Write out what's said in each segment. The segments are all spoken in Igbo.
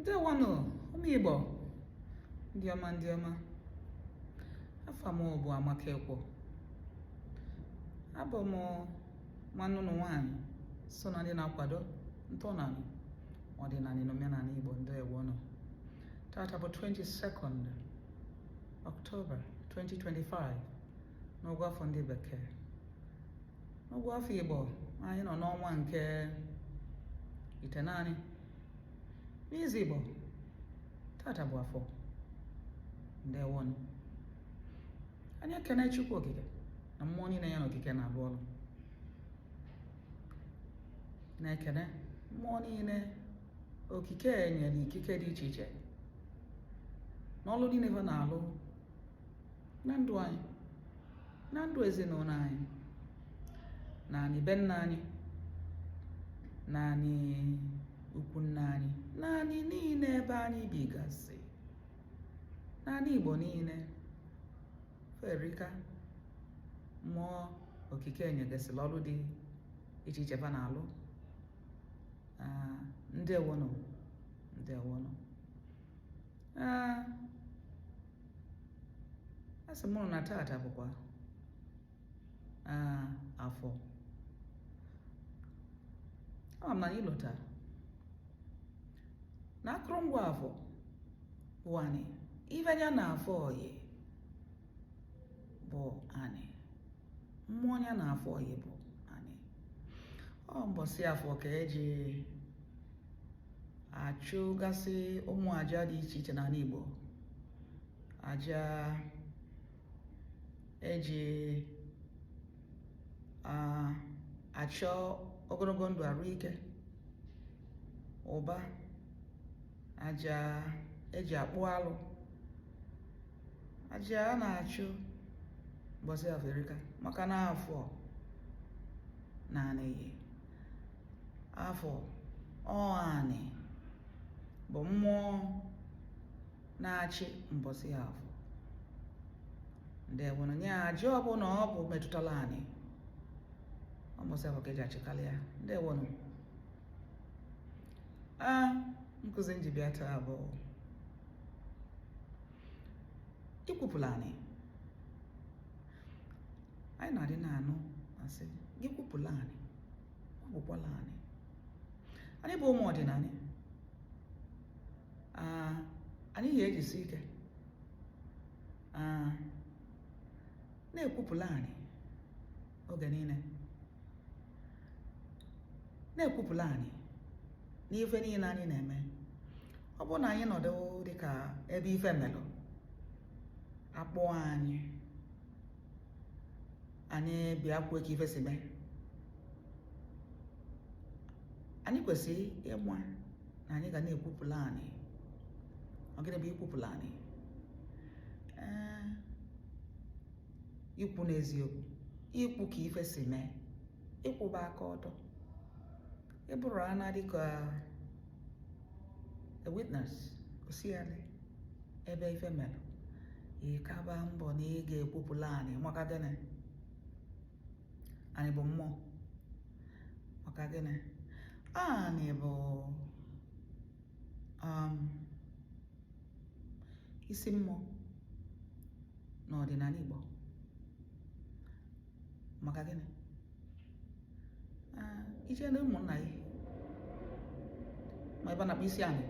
Ndewonụ, ụmụ Igbo ndị ọma, ndị ọma. Afa m bụ Amaka Ekwo. Abụ m nwanne ụnụ nwaanyị so na ndị na-akwado ntọnanị, ọdịnanị na omenanị Igbo. Ndewonụ. Tata bụ 22nd October 2025 n'ọgụ afọ ndị Bekee. N'ọgụ afọ Igbo, anyị nọ n'ọnwa nke itenaanị. N'izu Igbo, tata bụ Afọ. Ndewonụ. Anyị ekene Chukwu Okike na mmụọ niile ya na okike na-alụ ọlụ, na-ekene mmụọ niile okike nyere ikike dị iche iche n'ọlụ niile ha na-alụ na ndụ anyị, na ndụ ezinụlọ anyị, na anị be nna anyị, na anị ukwu nna anyị, na anị niile ebe anyị bigasị, na anị Igbo niile. Fa erika, mmụọ okike nyegasịrị ọlụ dị iche iche fa na-alụ. Ndewonụ, ndewonụ. Asị m na tata bụkwa Afọ. Ama m na anyị lọtara na akụrụngwa afọ bụ anị. Ife nya na afọ oyi bụ anị, mmụọ ya na afọ oyi bụ anị. Ọ mbọsị afọ ka eji achụgasị ụmụ aja dị iche iche n'ala Igbo, aja eji achọ ogologo ndụ, arụ ike, ụba, aja eji akpụ alụ, aja a na-achụ mbọsị afọ erika, maka na afọ na anị, afọ ọ anị bụ mmụọ na-achị mbọsị afọ. Ndewonụ. Nye aja ọbụla ọ bụ metụtara anị, mbọsị afọ ka eji achịkalị ya. Ndewonụ. A nkụzi m ji bịa taa bụ ikwupụla anị. Anyị na-adị na-anụ asị gị kwupụla anị, kwupụkwala anị. Anyị bụ ụmụ ọdịnanị, anyị ga-ejisi ike na-ekwupụla anị oge niile, na-ekwupụla anị n'ife niile anyị na-eme. Ọ bụrụ na anyị nọdụ dịka ebe ife melụ, akpọọ anyị, anyị bịa kwuo ka ife si mee, anyị kwesịrị ịma na anyị ga na-ekwupụla anị. Ọ gịnị bụ ikwupụla anị? Ee, ikwu n'eziokwu, ikwu ka ife si mee, ịkwụba aka ọtọ, ịbụrụ ana dịka a witness osighali ebe ife mere, ịkaba mbọ na ị ga-ekwupụla anị. Maka gịnị? Anị bụ mmụọ. Maka gịnị? Anị bụ isi mmụọ n'ọdịnala Igbo. Maka gịnị? Ije na ụmụnna gị ma ebe a na-akpọ isi anị,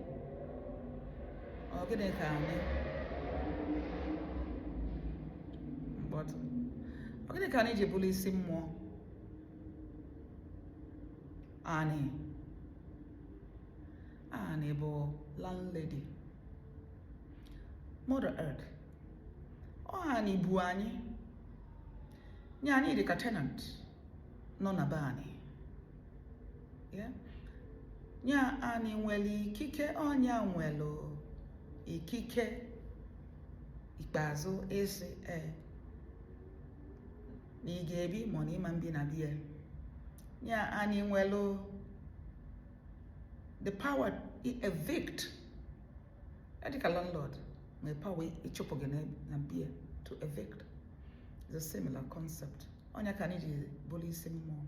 ọ gịnị ka anị mkpọtụ? Ọ gịnị ka anị ji bụrụ isi mmụọ? Anị, anị bụ landlady, Mother Earth. Ọ anị bụ anyị nye anyị dị ka tenant nọ na be anị ya. Nya anị nwere ikike, ọnya nwere ikike ikpeazụ ịsị ee na ị ga-ebi ma ọ na ịma mbi na bie ya. Anị nwere the power evict, dịka landlord nwere power ịchụpụ gị na bie, to evict. Is a similar concept. Ọnya ka anyị ji bụrụ isi mmụọ.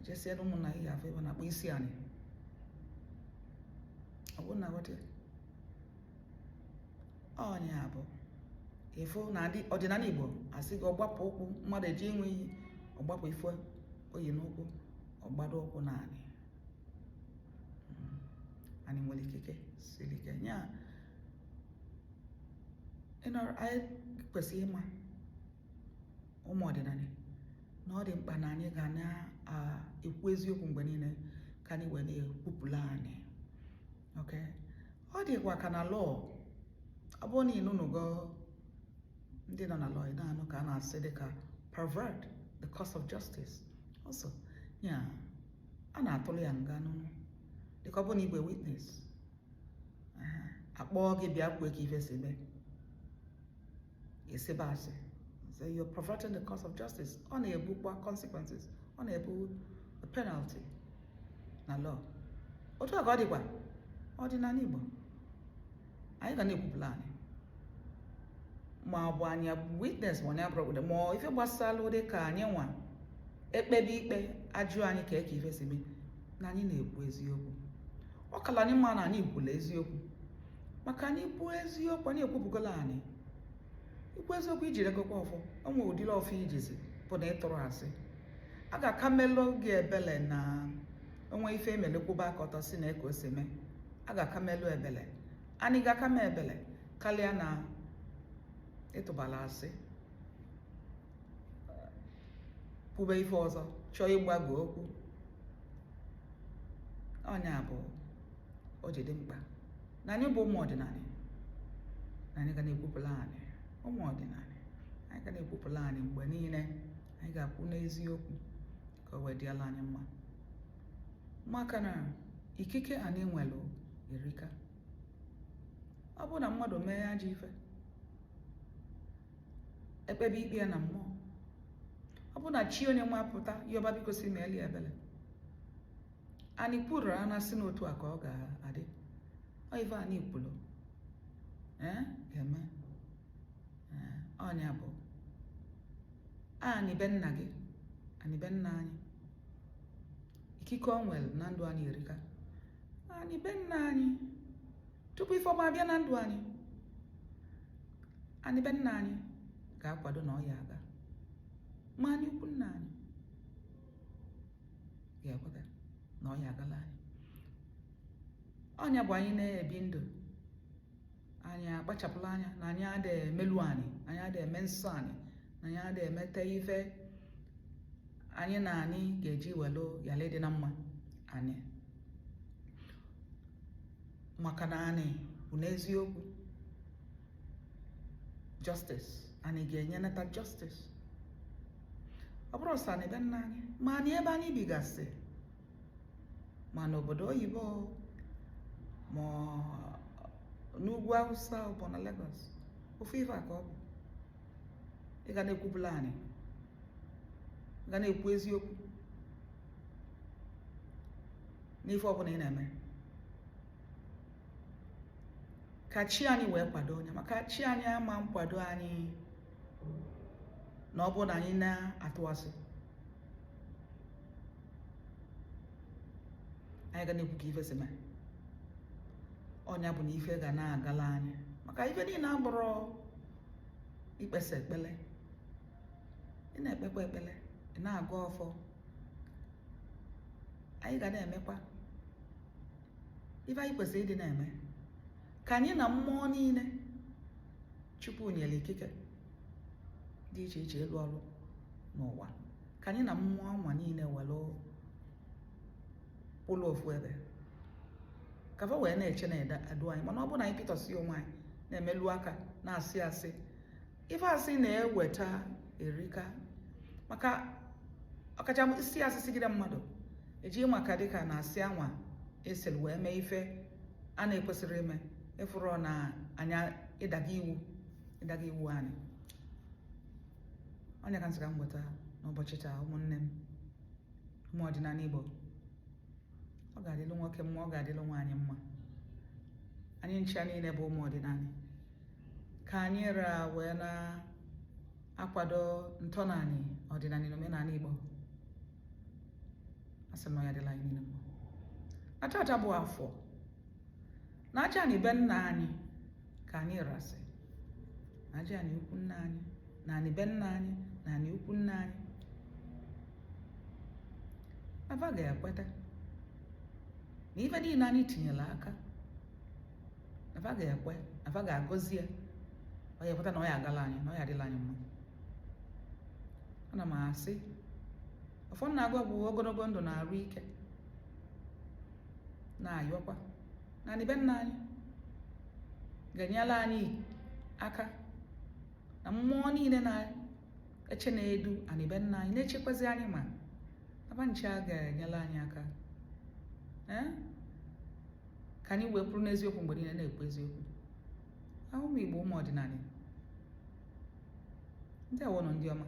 Jesie na ụmụnna gị, afọ ebe na-akpọ isi anị. Ọ bụrụ na ghọta ya, ọnya bụ ịfụ na adị ọdịnala Igbo asị gị ọgbapụ ụkwụ mmadụ eji ịnwe iyi, ọgbapụ ife oyi n'ụkwụ, ọgbado ụkwụ naanị. Anyị nwere ikike siri ike ya. Anyị kwesịrị ịma, ụmụ ọdịnala, na ọ dị mkpa na anyị ga na-ekwu eziokwu mgbe niile, ka anyị wee na-ekwupụla anyị. Okay, ọ dịkwa ka na law, ọ bụrụ na ịnụnụgo ndị nọ na law, ị na-anụ ka a na-asị dịka "pervert the cause of justice" also ya, a na-atụrụ ya nga n'ụnụ. Dịka ọ bụrụ na igwe witness akpọọ gị, bịa kwue ka ife si mee, esibe asị, so you're perverting the cause of justice. Ọ na-ebukwa consequences, ọ na-ebu the penalty na law. Otu a ka ọ dịkwa ọdịnala Igbo. Anyị ga na-ekwupụla anyị, ma ọ bụ anyị witness, ma ọ abụrụ, ma ife gbasalụ dị ka anyị nwa ekpebe ikpe, ajụ anyị ka eke ife si mee, na anyị na-ekwu eziokwu. Ọ kala anyị mma na anyị kwula eziokwu, maka anyị kwuo eziokwu, anyị ekwupụgola anyị. Ikwu eziokwu, ijiri gokwa ọfọ. O nwere ụdịrị ọfọ ijizi bụ na ịtụrụ asị, a ga-aka melụ gị ebele na onwe ife emelekwuba aka ọtọ si na ka o si mee. A ga-aka melụ ebele, anyị ga-aka mee ebele karịa na ịtụbala asị, kwube ife ọzọ, chọọ ịgbago okwu. Ọnya bụ o ji dị mkpa na anyị bụ ụmụ ọdịnala, na anyị ga na-ekwupụla anyị. Ụmụ ọdịnala, anyị ga na-ekwupụla anyị mgbe niile. Anyị ga-akwụ n'eziokwu ka o wee dịala anyị mma, maka na ikike anyị nwere erika. Ọ bụrụ na mmadụ mee ajọ ife, ekpebe ikpe ya na mmụọ, ọ bụrụ na chi onye nwapụta yọba biko si ma eli ebele, anyị kwuru a na-asị n'otu a ka ọ ga-adị. Ọ ife anyị kwuru ee ga-eme. Ọnya bụ anyị be nna gị, anyị be nna anyị, ikike ọ nwere na ndụ anyị erika. Anyị be nna anyị, tupu ife ọma abịa na ndụ anyị, anyị be nna anyị ga-akwado na ọ ya aga, ma anyị ukwu nna anyị ga-ekweta na ọ ya agala anyị. Ọnya bụ anyị na-ebi ndụ anyị, akpachapụla anya na anyị ada emelu anyị, anyị ada eme nsọ anyị, na anyị ada emete ife anyị na anyị ga-eji welu yala ịdị na mma anyị, maka na anyị bụ n'eziokwu justice, anyị ga-enyenata justice. Ọ bụrụ sọ anyị be nna anyị, ma anyị ebe anyị bigasị, ma n'obodo oyibo, ma n'ugwu Awụsa, ọ bụ na Lagos, ofu ife a ka ọ bụ. Ị ga na-ekwupụla anyị, ga na-ekwu eziokwu n'ife ọbụla ị na-eme, ka chi anyị wee kwado onye, maka chi anyị ama nkwado anyị na ọ bụrụ na anyị na-atụ asị. Anyị ga na-ekwu ka ife si mee. Ọnya bụ na ife ga na-agala anyị, maka ife niile abụrụ ikpesa ekpele. Ị na-ekpekwa ekpele, ị na-agụ ọfọ, anyị ga na-emekwa ife anyị kwesịrị ịdị na-eme, ka anyị na mmụọ niile Chukwu nyere ikike dị iche iche ịlụ ọrụ n'ụwa, ka anyị na mmụọ anwa niile were ụlọ ofu ebe, ka fa wee na-eche na-edu anyị. Mana ọ bụrụ na anyị pịtọsi onwe anyị, na-emelu aka, na-asị asị, ife asị na-eweta erika, maka ọkacha isi asị sigide mmadụ eji maka dịka na asị anwa esiri wee mee ife a na-ekwesịrị ime, ịfụrụ na anya ịdaga iwu, ịdaga iwu anyị. Onye ka nsị ka m weta n'ụbọchị taa, ụmụnne m, ụmụ ọdịnala Igbo, ọ ga-adịlụ nwoke mma, ọ ga-adịlụ nwaanyị mma. Anyị ncha niile bụ ụmụ ọdịnala, ka anyị ra wee na-akwado ntọnanị ọdịnala na omenala Igbo. A sị na ọ ya dịla anyị niile mma. Na tata bụ afọ. Na aja anị be nna anyị ka anyị rasị, na aja anị ukwu nna anyị, na anị be nna anyị, na anị ukwu nna anyị, afa ga-ekweta na ife niile anyị tinyere aka, afa ga-ekwe, afa ga-agọzi ya, ọ ya ekweta na ọ ya agala anyị, na ọ ya adịla anyị mma. Ana m asị ọfọ na-agụ bụ ogologo ndụ na arụ ike, na-ayọkwa na anị be nna anyị ga-enyere anyị aka, na mmụọ niile na-eche, na-edu anị be nna anyị, na-echekwazi anyị, ma aba nche a ga-enyere anyị aka, ee, ka anyị wee kwuru n'eziokwu mgbe niile, na-ekwu eziokwu. Ụmụ Igbo, ụmụ ọdịnala, ndị awọnụ, ndị ọma,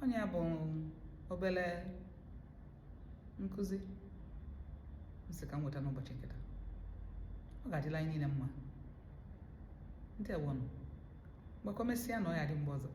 onye bụ obere nkụzi nsị ka m nweta n'ụbọchị nke taa. Ọ ga-adịla anyị niile mma. Ndị awọnụ, gbakọ mesịa na ọ ya dị mgbe ọzọ.